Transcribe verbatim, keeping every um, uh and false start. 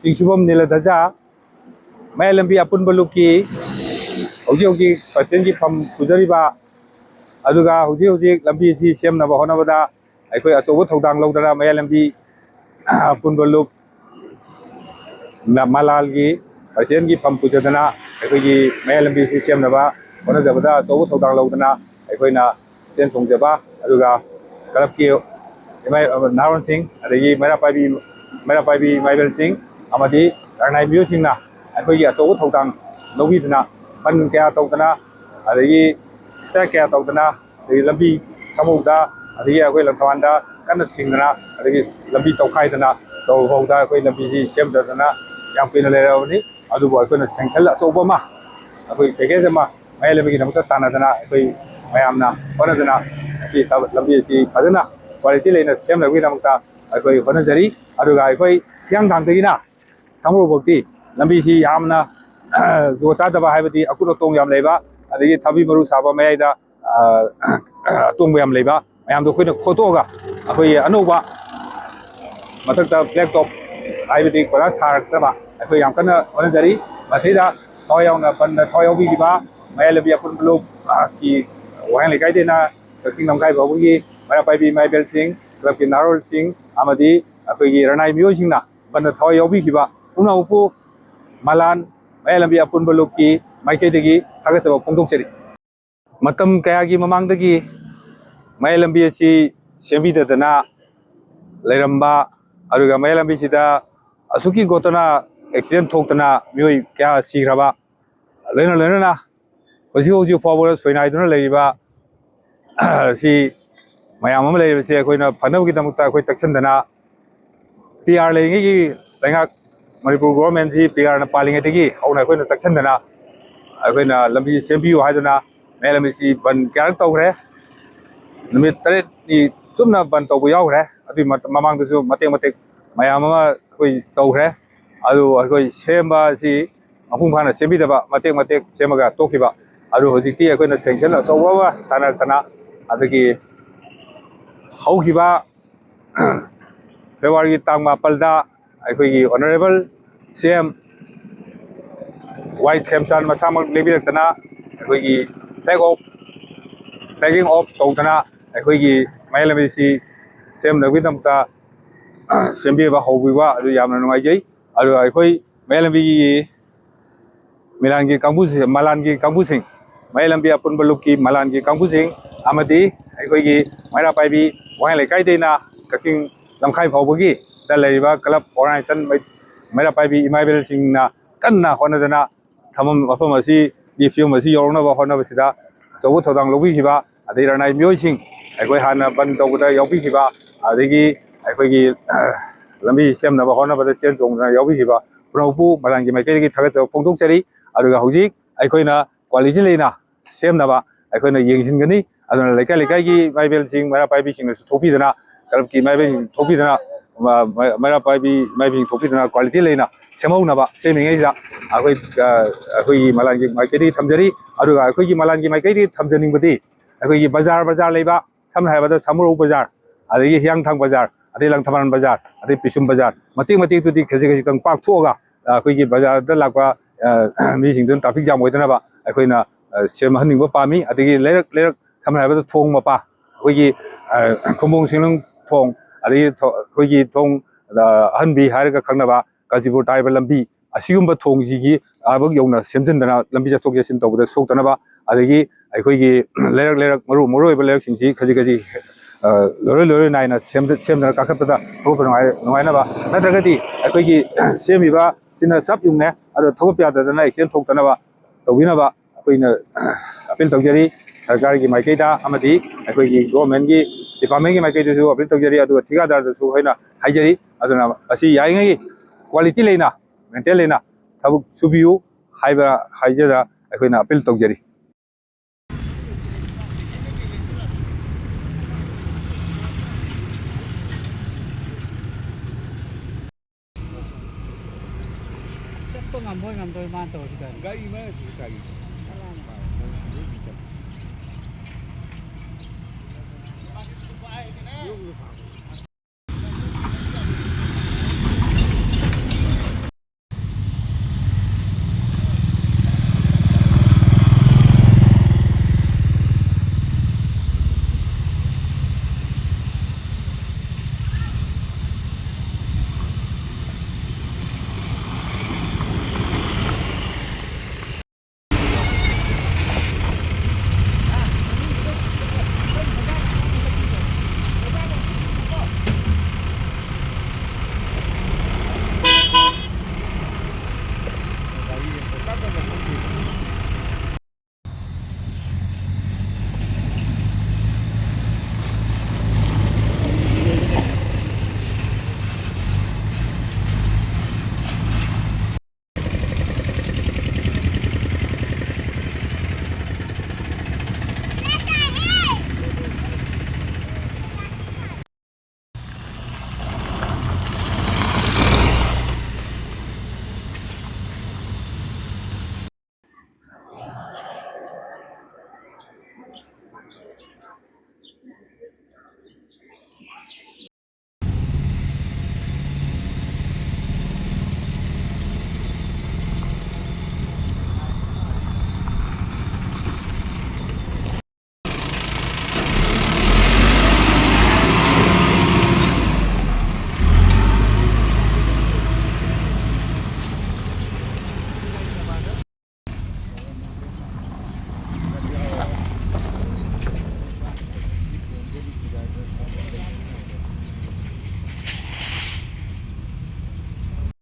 ꯆꯤꯡꯁꯨꯕꯝ ꯅꯤꯂꯙꯖ, ꯃꯌꯥꯏ ꯂꯝꯕꯤ ꯑꯄꯨꯟꯕ ꯂꯨꯞꯀꯤ ꯍꯧꯖꯤꯛ ꯍꯧꯖꯤꯛ ꯄ꯭ꯔꯁꯤꯗꯦꯟꯒꯤ ꯐꯝ ꯄꯨꯖꯔꯤꯕ, ꯑꯗꯨꯒ ꯍꯧꯖꯤꯛ ꯍꯧꯖꯤꯛ ꯂꯝꯕꯤ ꯑꯁꯤ ꯁꯦꯝꯅꯕ ꯍꯣꯠꯅꯕꯗ ꯑꯩꯈꯣꯏ ꯑꯆꯧꯕ ꯊꯧꯗꯥꯡ ꯂꯧꯗꯅ ꯃꯌꯥꯏ ꯂꯝꯕꯤ ꯑꯄꯨꯟꯕ ꯂꯨꯞ ꯃ-, ꯃꯂꯥꯜꯒꯤ ꯄ꯭ꯔꯁꯤꯗꯦꯟꯒꯤ ꯐꯝ ꯄꯨꯖꯗꯅ ꯑꯩꯈꯣꯏꯒꯤ ꯃꯌꯥꯏ ꯂꯝꯕꯤꯁꯤ ꯁꯦꯝꯅꯕ ꯍꯣꯠꯅꯖꯕꯗ ꯑꯆꯧꯕ ꯊꯧꯗꯥꯡ ꯂꯧꯗꯅ ꯑꯩꯈꯣꯏꯅ ꯆꯦꯟ ꯆꯣꯡꯖꯕ, ꯑꯗꯨꯒ ꯀ꯭ꯂꯕꯀꯤ ꯏꯃꯥ-, ꯅꯍꯥꯔꯣꯟꯁꯤꯡ, ꯑꯗꯒꯤ ꯃꯩꯔꯥ ꯄꯥꯏꯕꯤ, ꯃꯩꯔꯥ ꯄꯥꯏꯕꯤ ꯏꯃꯥ ꯏꯕꯦꯜꯁꯤꯡ ꯑꯃꯗꯤ ꯔꯅꯥꯏ ꯃꯤꯑꯣꯏꯁꯤꯡꯅ ꯑꯩꯈꯣꯏꯒꯤ ꯑꯆꯧꯕ ꯊꯧꯗꯥꯡ ꯂꯧꯕꯤꯗꯨꯅ ꯕꯟ ꯀꯌꯥ ꯇꯧꯗꯅ, ꯑꯗꯒꯤ ꯁ꯭ꯇ꯭ꯔꯥꯏꯛ ꯀꯌꯥ ꯇꯧꯗꯅ, ꯑꯗꯒꯤ ꯂꯝꯕꯤ ꯁꯥꯃꯧꯗ, ꯑꯗꯒꯤ ꯑꯩꯈꯣꯏ ꯂꯪꯊꯕꯥꯜꯗ ꯀꯟꯅ ꯊꯤꯡꯗꯅ, ꯑꯗꯒꯤ ꯂꯝꯕꯤ ꯇꯧꯈꯥꯏꯗꯅ ꯇꯧꯕ ꯐꯥꯎꯗ ꯑꯩꯈꯣꯏ ꯂꯝꯕꯤꯁꯤ ꯁꯦꯝꯗꯗꯅ ꯌꯥꯝ ꯀꯨꯏꯅ ꯂꯩꯔꯕꯅꯤ꯫ ꯑꯗꯨꯕꯨ ꯑꯩꯈꯣꯏꯅ ꯁꯦꯡꯁꯟ ꯑꯆꯧꯕ ꯑꯃ, ꯑꯩꯈꯣꯏ ꯄꯦꯀꯦꯖ ꯑꯃ ꯃꯌꯥꯏ ꯂꯝꯕꯤꯒꯤꯗꯃꯛꯇ ꯇꯥꯟꯅꯗꯅ ꯑꯩꯈꯣꯏ ꯃꯌꯥꯝꯅ ꯍꯣꯠꯅꯗꯅ ꯑꯁꯤ ꯊꯕꯛ, ꯂꯝꯕꯤ ꯑꯁꯤ ꯐꯖꯅ ꯀ꯭ꯋꯥꯂꯤꯇꯤ ꯂꯩꯅ ꯁꯦꯝꯅꯕꯒꯤꯗꯃꯛꯇ ꯑꯩꯈꯣꯏ ꯍꯣꯠꯅꯖꯔꯤ꯫ ꯑꯗꯨꯒ ꯑꯩꯈꯣꯏ ꯍꯤꯌꯥꯡꯊꯥꯡꯗꯒꯤꯅ ꯁꯥꯃꯔꯧꯐꯥꯎꯗꯤ ꯂꯝꯕꯤꯁꯤ ꯌꯥꯝꯅ ꯖꯨꯒꯣꯠ ꯆꯥꯗꯕ, ꯍꯥꯏꯕꯗꯤ ꯑꯀꯨꯠ ꯑꯇꯣꯡ ꯌꯥꯝ ꯂꯩꯕ, ꯑꯗꯒꯤ ꯊꯕꯤ ꯃꯔꯨ ꯁꯥꯕ ꯃꯌꯥꯏꯗ, ꯑ, ꯑꯇꯣꯡꯕ ꯌꯥꯝ ꯂꯩꯕ ꯃꯌꯥꯝꯗꯣ ꯑꯩꯈꯣꯏꯅ ꯈꯣꯠꯇꯣꯛꯑꯒ ꯑꯩꯈꯣꯏꯒꯤ ꯑꯅꯧꯕ ꯃꯊꯛꯇ ꯕ꯭ꯂꯦꯛ ꯇꯣꯞ, ꯍꯥꯏꯕꯗꯤ ꯀꯣꯏꯂꯥꯁ ꯊꯥꯔꯛꯇꯕ ꯑꯩꯈꯣꯏ ꯌꯥꯝ ꯀꯟꯅ ꯍꯣꯠꯅꯖꯔꯤ꯫ ꯃꯁꯤꯗ ꯊꯋꯥꯏ ꯌꯥꯎꯅ, ꯕꯟꯗ ꯊꯋꯥꯏ ꯌꯥꯎꯕꯤꯈꯤꯕ ꯃꯌꯥꯏ ꯂꯝꯕꯤ ꯑꯄꯨꯟꯕ ꯂꯨꯞꯀꯤ ꯋꯥꯍꯦꯡ ꯂꯩꯀꯥꯏꯗꯩꯅ ꯀꯛꯆꯤꯡ ꯂꯝꯈꯥꯏ ꯐꯥꯎꯕꯒꯤ ꯃꯩꯔꯥ ꯄꯥꯏꯕꯤ ꯏꯃꯥ ꯏꯕꯦꯜꯁꯤꯡ, ꯀ꯭ꯂꯕꯀꯤ ꯅꯍꯥꯔꯣꯜꯁꯤꯡ ꯑꯃꯗꯤ ꯑꯩꯈꯣꯏꯒꯤ ꯔꯅꯥꯏ ꯃꯤꯑꯣꯏꯁꯤꯡꯅ ꯕꯟꯗ ꯊꯋꯥꯏ ꯌꯥꯎꯕꯤꯈꯤꯕ ꯄꯨꯝꯅꯃꯛꯄꯨ ꯃꯂꯥꯟ ꯃꯌꯥꯏ ꯂꯝꯕꯤ ꯑꯄꯨꯟꯕ ꯂꯨꯞꯀꯤ ꯃꯥꯏꯀꯩꯗꯒꯤ ꯊꯥꯒꯠꯆꯕ ꯐꯣꯡꯗꯣꯛꯆꯔꯤ꯫ ꯃꯇꯝ ꯀꯌꯥꯒꯤ ꯃꯃꯥꯡꯗꯒꯤ ꯃꯌꯥꯏ ꯂꯝꯕꯤ ꯑꯁꯤ ꯁꯦꯝꯕꯤꯗꯗꯅ ꯂꯩꯔꯝꯕ, ꯑꯗꯨꯒ ꯃꯌꯥꯏ ꯂꯝꯕꯤꯁꯤꯗ ꯑꯁꯨꯛꯀꯤ ꯒꯣꯇꯅ ꯑꯦꯛꯁꯤꯗꯦꯟ ꯊꯣꯛꯇꯅ ꯃꯤꯑꯣꯏ ꯀꯌꯥ ꯁꯤꯈ꯭ꯔꯕ, ꯂꯣꯏꯅ ꯂꯣꯏꯅꯅ ꯍꯧꯖꯤꯛ ꯍꯧꯖꯤꯛ ꯐꯥꯎꯕꯗ ꯁꯣꯏꯅꯥꯏꯗꯨꯅ ꯂꯩꯔꯤꯕ ꯁꯤ ꯃꯌꯥꯝ ꯑꯃ ꯂꯩꯔꯤꯕꯁꯦ ꯑꯩꯈꯣꯏꯅ ꯐꯅꯕꯒꯤꯗꯃꯛꯇ ꯑꯩꯈꯣꯏ ꯇꯛꯁꯤꯟꯗꯅ ꯄꯤ ꯑꯥꯔ ꯂꯩꯔꯤꯉꯩꯒꯤ ꯂꯩꯉꯥꯛ, ꯃꯅꯤꯄꯨꯔ ꯒꯣꯚꯔꯟꯃꯦꯟꯁꯤ ꯄꯤ ꯑꯥꯔꯅ ꯄꯥꯜꯂꯤꯉꯩꯗꯒꯤ ꯍꯧꯅ ꯑꯩꯈꯣꯏꯅ ꯇꯛꯁꯤꯟꯗꯅ ꯑꯩꯈꯣꯏꯅ ꯂꯝꯕꯤ ꯁꯦꯝꯕꯤꯌꯨ ꯍꯥꯏꯗꯨꯅ ꯃꯌꯥꯏ ꯂꯝꯕꯤꯁꯤ ꯕꯟ ꯀꯌꯥꯔꯛ ꯇꯧꯈ꯭ꯔꯦ꯫ ꯅꯨꯃꯤꯠ ꯇꯔꯦꯠꯅꯤ ꯆꯨꯞꯅ ꯕꯟ ꯇꯧꯕ ꯌꯥꯎꯈ꯭ꯔꯦ꯫ ꯑꯗꯨꯒꯤ ꯃ-, ꯃꯃꯥꯡꯗꯁꯨ ꯃꯇꯦꯛ ꯃꯇꯦꯛ ꯃꯌꯥꯝ ꯑꯃ ꯑꯩꯈꯣꯏ ꯇꯧꯈ꯭ꯔꯦ꯫ ꯑꯗꯨ ꯑꯩꯈꯣꯏ ꯁꯦꯝꯕ ꯑꯁꯤ ꯃꯄꯨꯡ ꯐꯥꯅ ꯁꯦꯝꯕꯤꯗꯕ, ꯃꯇꯦꯛ ꯃꯇꯦꯛ ꯁꯦꯝꯃꯒ ꯇꯣꯛꯈꯤꯕ꯫ ꯑꯗꯨ ꯍꯧꯖꯤꯛꯇꯤ ꯑꯩꯈꯣꯏꯅ ꯁꯦꯡꯁꯟ ꯑꯆꯧꯕ ꯑꯃ ꯇꯥꯟꯅꯔꯛꯇꯅ, ꯑꯗꯒꯤ ꯍꯧꯈꯤꯕ ꯐꯦꯕ꯭ꯔꯨꯋꯥꯔꯤꯒꯤ ꯇꯥꯡ ꯃꯥꯄꯜꯗ ꯑꯩꯈꯣꯏꯒꯤ honourable C M Y ꯈꯦꯝꯆꯥꯟ ꯃꯁꯥꯃꯛ ꯂꯦꯡꯕꯤꯔꯛꯇꯅ ꯑꯩꯈꯣꯏꯒꯤ flag off, flagging off ꯇꯧꯗꯅ ꯑꯩꯈꯣꯏꯒꯤ ꯃꯌꯥꯏ ꯂꯝꯕꯤꯁꯤ ꯁꯦꯝꯅꯕꯒꯤꯗꯃꯛꯇ ꯁꯦꯝꯕꯤꯕ ꯍꯧꯕꯤꯕ ꯑꯗꯨ ꯌꯥꯝꯅ ꯅꯨꯡꯉꯥꯏꯖꯩ꯫ ꯑꯗꯨꯒ ꯑꯩꯈꯣꯏ ꯃꯌꯥꯏ ꯂꯝꯕꯤꯒꯤ ꯃꯤꯂꯥꯟꯒꯤ ꯀꯥꯡꯕꯨꯁꯤꯡ, ꯃꯂꯥꯟꯒꯤ ꯀꯥꯡꯕꯨꯁꯤꯡ, ꯃꯌꯥꯏ ꯂꯝꯕꯤ ꯑꯄꯨꯟꯕ ꯂꯨꯞꯀꯤ ꯃꯂꯥꯟꯒꯤ ꯀꯥꯡꯕꯨꯁꯤꯡ ꯑꯃꯗꯤ ꯑꯩꯈꯣꯏꯒꯤ ꯃꯩꯔꯥ ꯄꯥꯏꯕꯤ ꯋꯥꯍꯦꯡ ꯂꯩꯀꯥꯏꯗꯩꯅ ꯀꯛꯆꯤꯡ ꯂꯝꯈꯥꯏ ꯐꯥꯎꯕꯒꯤ ꯗ ꯂꯩꯔꯤꯕ club organization ꯃꯩ-, ꯃꯩꯔꯥ ꯄꯥꯏꯕꯤ ꯏꯃꯥ ꯏꯕꯦꯜꯁꯤꯡꯅ ꯀꯟꯅ ꯍꯣꯠꯅꯗꯅ ꯊꯝꯐꯝ ꯃꯐꯝ ꯑꯁꯤꯒꯤ ꯐꯤꯕꯝ ꯑꯁꯤ ꯌꯧꯔꯛꯅꯕ ꯍꯣꯠꯅꯕꯁꯤꯗ ꯑꯆꯧꯕ ꯊꯧꯗꯥꯡ ꯂꯧꯕꯤꯈꯤꯕ, ꯑꯗꯩ ꯔꯅꯥꯏ ꯃꯤꯑꯣꯏꯁꯤꯡ, ꯑꯩꯈꯣꯏ ꯍꯥꯟꯅ ꯕꯟ ꯇꯧꯕꯗ ꯌꯥꯎꯕꯤꯈꯤꯕ, ꯑꯗꯒꯤ ꯑꯩꯈꯣꯏꯒꯤ ꯂꯝꯕꯤ ꯁꯦꯝꯅꯕ ꯍꯣꯠꯅꯕꯗ ꯆꯦꯟ ꯆꯣꯡꯗꯅ ꯌꯥꯎꯕꯤꯈꯤꯕ ꯄꯨꯝꯅꯃꯛꯄꯨ ꯃꯂꯥꯟꯒꯤ ꯃꯥꯏꯀꯩꯗꯒꯤ ꯊꯥꯒꯠꯆꯕ ꯐꯣꯡꯗꯣꯛꯆꯔꯤ꯫ ꯑꯗꯨꯒ ꯍꯧꯖꯤꯛ ꯑꯩꯈꯣꯏꯅ quality ꯂꯩꯅ ꯁꯦꯝꯅꯕ ꯑꯩꯈꯣꯏꯅ ꯌꯦꯡꯁꯤꯟꯒꯅꯤ꯫ ꯑꯗꯨꯅ ꯂꯩꯀꯥꯏ ꯂꯩꯀꯥꯏꯒꯤ ꯏꯃꯥ ꯏꯕꯦꯜꯁꯤꯡ, ꯃꯩꯔꯥ ꯄꯥꯏꯕꯤꯁꯤꯡꯅꯁꯨ ꯊꯣꯛꯄꯤꯗꯅ, clubꯀꯤ ꯏꯃꯥ ꯏꯕꯦꯜꯁꯤꯡ ꯊꯣꯛꯄꯤꯗꯅ, ꯃ-, ꯃ-, ꯃꯩꯔꯥ ꯄꯥꯏꯕꯤ ꯏꯃꯥ ꯏꯕꯦꯜꯁꯤꯡ ꯊꯣꯛꯄꯤꯗꯅ quality ꯂꯩꯅ ꯁꯦꯝꯍꯧꯅꯕ ꯁꯦꯝꯃꯤꯉꯩꯁꯤꯗ ꯑꯩꯈꯣꯏ, ꯑ, ꯑꯩꯈꯣꯏꯒꯤ ꯃꯂꯥꯟꯒꯤ ꯃꯥꯏꯀꯩꯗꯒꯤ ꯊꯝꯖꯔꯤ꯫ ꯑꯗꯨꯒ ꯑꯩꯈꯣꯏꯒꯤ ꯃꯂꯥꯟꯒꯤ ꯃꯥꯏꯀꯩꯗꯒꯤ ꯊꯝꯖꯅꯤꯡꯕꯗꯤ ꯑꯩꯈꯣꯏꯒꯤ ꯕꯖꯥꯔ, ꯕꯖꯥꯔ ꯂꯩꯕ, ꯁꯝꯅ ꯍꯥꯏꯔꯕꯗ ꯁꯥꯃꯨꯔꯧ ꯕꯖꯥꯔ, ꯑꯗꯒꯤ ꯍꯤꯌꯥꯡꯊꯥꯡ ꯕꯖꯥꯔ, ꯑꯗꯩ ꯂꯪꯊꯕꯥꯜ ꯕꯖꯥꯔ, ꯑꯗꯩ ꯄꯤꯁꯨꯝ ꯕꯖꯥꯔ, ꯃꯇꯦꯛ ꯃꯇꯦꯛꯇꯨꯗꯤ ꯈꯖꯤꯛ ꯈꯖꯤꯛꯇꯪ ꯄꯥꯛꯊꯣꯛꯑꯒ, ꯑ, ꯑꯩꯈꯣꯏꯒꯤ ꯕꯖꯥꯔꯗ ꯂꯥꯛꯄ, ꯑ, ꯃꯤꯁꯤꯡꯗꯨꯅ traffic jam ꯑꯣꯏꯗꯅꯕ ꯑꯩꯈꯣꯏꯅ, ꯑ, ꯁꯦꯝꯍꯟꯅꯤꯡꯕ ꯄꯥꯝꯃꯤ꯫ ꯑꯗꯒꯤ ꯂꯩꯔꯛ ꯂꯩꯔꯛ, ꯁꯝꯅ ꯍꯥꯏꯔꯕꯗ ꯊꯣꯡ ꯃꯄꯥ, ꯑꯩꯈꯣꯏꯒꯤ, ꯑ, ꯈꯨꯝꯕꯣꯡ ꯁꯤꯡꯅꯨꯡ ꯊꯣꯡ, ꯑꯗꯒꯤ ꯊꯣ-, ꯑꯩꯈꯣꯏꯒꯤ ꯊꯣꯡ, ꯑ, ꯑꯍꯟꯕꯤ ꯍꯥꯏꯔꯒ ꯈꯪꯅꯕ ꯀꯥꯟꯆꯤꯄꯨꯔ ꯇꯥꯔꯤꯕ ꯂꯝꯕꯤ, ꯑꯁꯤꯒꯨꯝꯕ ꯊꯣꯡꯁꯤꯒꯤ ꯑꯥꯕꯛ ꯌꯧꯅ ꯁꯦꯝꯖꯤꯟꯗꯅ ꯂꯝꯕꯤ ꯆꯠꯊꯣꯛ ꯆꯠꯁꯤꯟ ꯇꯧꯕꯗ ꯁꯣꯛꯇꯅꯕ, ꯑꯗꯒꯤ ꯑꯩꯈꯣꯏꯒꯤ ꯂꯩꯔꯛ ꯂꯩꯔꯛ ꯃꯔꯨ ꯃꯔꯨ ꯑꯣꯏꯕ ꯂꯩꯔꯛꯁꯤꯡꯁꯤ ꯈꯖꯤꯛ ꯈꯖꯤꯛ, ꯑ, ꯂꯣꯏꯔꯣꯏ ꯂꯣꯏꯔꯣꯏ ꯅꯥꯏꯅ ꯁꯦꯝꯗ-, ꯁꯦꯝꯗꯅ ꯀꯥꯈꯠꯄꯗ ꯊꯧꯒꯠꯄ ꯅꯨꯡꯉꯥꯏ-, ꯅꯨꯡꯉꯥꯏꯅꯕ, ꯅꯠꯇ꯭ꯔꯒꯗꯤ ꯑꯩꯈꯣꯏꯒꯤ ꯁꯦꯝꯃꯤꯕ ꯁꯤꯅ ꯆꯞ ꯌꯨꯡꯉꯦ, ꯑꯗꯣ ꯊꯧꯒꯠꯄ ꯌꯥꯗꯗꯅ accident ꯊꯣꯛꯇꯅꯕ ꯇꯧꯕꯤꯅꯕ ꯑꯩꯈꯣꯏꯅ appeal ꯇꯧꯖꯔꯤ꯫ ꯁꯔꯀꯥꯔꯒꯤ ꯃꯥꯏꯀꯩꯗ ꯑꯃꯗꯤ ꯑꯩꯈꯣꯏꯒꯤ governmentꯀꯤ departmentꯀꯤ ꯃꯥꯏꯀꯩꯗꯁꯨ appeal ꯇꯧꯖꯔꯤ, ꯑꯗꯨꯒ ꯊꯤꯀꯥꯗꯥꯔꯗꯁꯨ ꯑꯩꯈꯣꯏꯅ ꯍꯥꯏꯖꯔꯤ꯫ ꯑꯗꯨꯅ ꯃꯁꯤ ꯌꯥꯔꯤꯉꯩ quality ꯂꯩꯅ, ꯃꯦꯟꯇꯦꯟ ꯂꯩꯅ ꯊꯕꯛ ꯁꯨꯕꯤꯌꯨ ꯍꯥꯏꯕ ꯍꯥꯏꯖꯗ ꯑꯩꯈꯣꯏꯅ appeal ꯇꯧꯖꯔꯤ꯫ ꯆꯠꯄ ꯉꯝꯕꯣꯏ ꯉꯝꯗꯣꯏ ꯃꯥꯅ ꯇꯧꯔꯤꯁꯤ ꯀꯔꯤ? ꯒꯥꯔꯤ ꯃꯔꯛꯁꯤ ꯒꯥꯔꯤ꯫